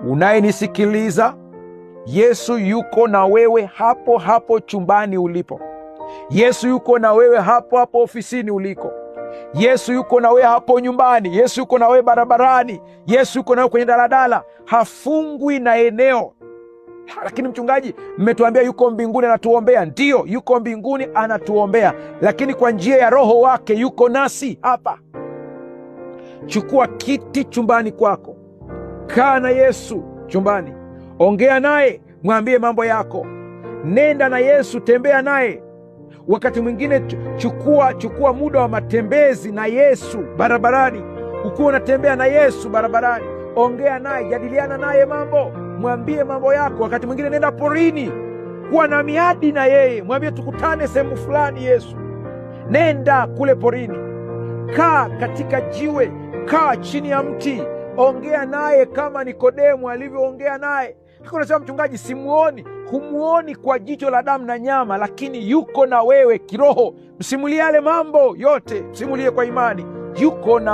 Unayenisikiliza, Yesu yuko na wewe hapo hapo chumbani ulipo. Yesu yuko na wewe hapo hapo ofisini uliko. Yesu yuko na wewe hapo nyumbani. Yesu yuko na wewe barabarani. Yesu yuko na wewe kwenye daladala. Hafungwi na eneo. Lakini mchungaji, mmetuambia yuko mbinguni anatuombea. Ndiyo, yuko mbinguni anatuombea, lakini kwa njia ya Roho wake yuko nasi hapa. Chukua kiti chumbani kwako, kaa na Yesu chumbani, ongea naye, mwambie mambo yako, nenda na Yesu, tembea naye. Wakati mwingine chukua muda wa matembezi na Yesu barabarani. Ukiwa unatembea na Yesu barabarani, ongea naye, jadiliana naye mambo, mwambie mambo yako. Wakati mwingine nenda porini, kuwa na miadi na yeye, mwambie tukutane sehemu fulani. Yesu, nenda kule porini, kaa katika jiwe, kaa chini ya mti, ongea naye kama Nikodemu alivyoongea naye. Lakini unasema mchungaji, simuoni. Humuoni kwa jicho la damu na nyama, lakini yuko na wewe kiroho. Msimulie yale mambo yote, msimulie kwa imani, yuko na